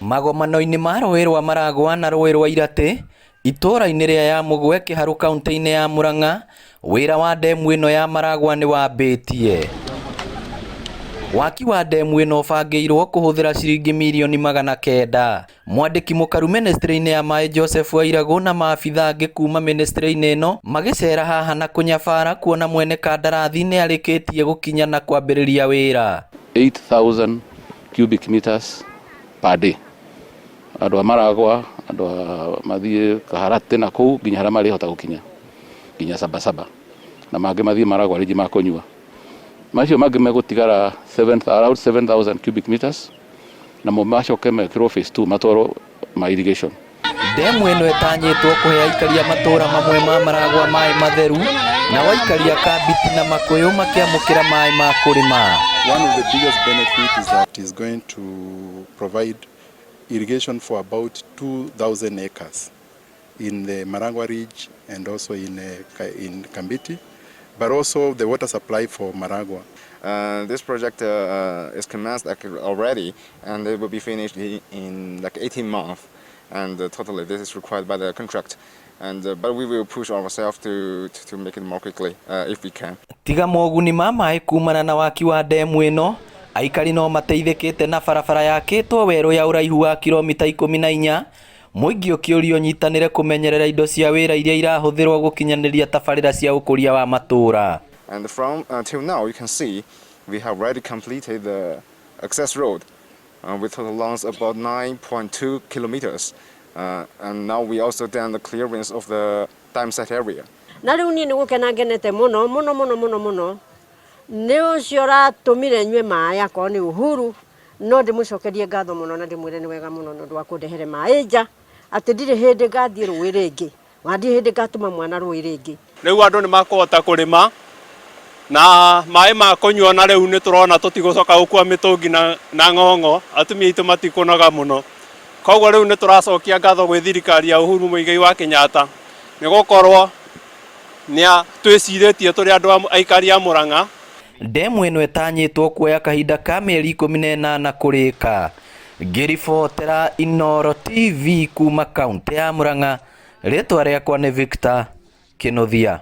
Magomano-inĩ ma rũĩ rwa Maragwa na rũĩ rwa Iratĩ, itũũra-inĩ rĩa Yamũgwe Kĩharũ kauntĩ-inĩ ya Murang'a, wĩra wa ndemu ĩno ya Maragwa nĩ wambĩtie. Waki wa ndemu ĩno ũbangĩirwo kũhũthĩra ciringi mirioni 900. Mwandĩki mũkaru mĩnĩstrĩ-inĩ ya maĩ Joseph Wairagũ na maabitha angĩ kuma mĩnĩstrĩ-inĩ ĩno magĩcera haha na kũnyabara kuona mwene kandarathi nĩ arĩkĩtie gũkinya na kwambĩrĩria wĩra. 8,000 cubic meters per day. Andũ a Maragwa, andũ a mathiĩ Kaharatĩ na kũu nginya harĩa marĩhota gũkinya nginya Sabasaba, na mangĩ mathiĩ Maragwa rĩngĩ ma kũnyua. Macio mangĩ megũtigara around 7,000 cubic meters, namo macoke mekĩrwo phase 2 matwarwo ma irrigation. Ndemu ĩno ĩtanyĩtwo kũhe aikari a matũũra mamwe ma Maragwa maĩ matheru, nao aikari a Kambiti na Makũyũ makĩamũkĩra maĩ ma kũrĩma. One of the biggest benefits is that it's going to provide irrigation for about 2,000 acres in the Maragua Ridge and also in Kambiti, but also the water supply for Maragua. This project is commenced like already, and it will be finished in like 18 months. And totally, this is required by the contract. And but we will push ourselves to make it more quickly if we can. Tiga moguni ma maĩ kumana na waki wa ndemu ĩno, aikari no mateithĩkĩte na barabara yakĩtwo werũ ya ũraihu wa kilomita 14. Mũingĩ ũkĩũrio ũnyitanĩre kũmenyerera indo cia wĩra iria irahũthĩrwo gũkinyanĩria tabarĩra cia ũkũria wa matũũra. And from till now, you can see we have already completed the access road with total length about 9.2 kilometers. And now we also done the clearance of the dam site area. Na rĩu niĩ nĩ gũkena ngenete mũno mũno mũno mũno mũno nĩ ũcio ũratũmire nyue maĩ, akorwo nĩ Uhuru no ndĩmũcokerie ngatho mũno na ndĩmwĩre nĩ wega mũno nĩ ũndũ wa kũndehere maĩ nja, atĩ ndirĩ hĩndĩ ngathiĩ rũĩ rĩngĩ na ndirĩ hĩndĩ ngatũma mwana rũĩ rĩngĩ. Rĩu andũ nĩ makũhota kũrĩma na maĩ ma kũnyua, na rĩu nĩ tũrona tũtigũcoka gũkua mĩtũngi na ng'ong'o, atumia aitũ matikũnoga mũno. Koguo rĩu nĩ tũracokia ngatho gwĩ thirikari ya Uhuru Muigai wa Kenyatta nĩ gũkorwo nĩ twĩcirĩtie tũrĩ andũ aikari a Murang'a. Ndemu ĩno ĩtanyĩtwo kuoya kahinda ka mĩeri 18 kũrĩka. Ngĩribotera Inooro TV kuma kaunti ya Murang'a, rĩtwa rĩakwa nĩ Victor Kĩnuthia.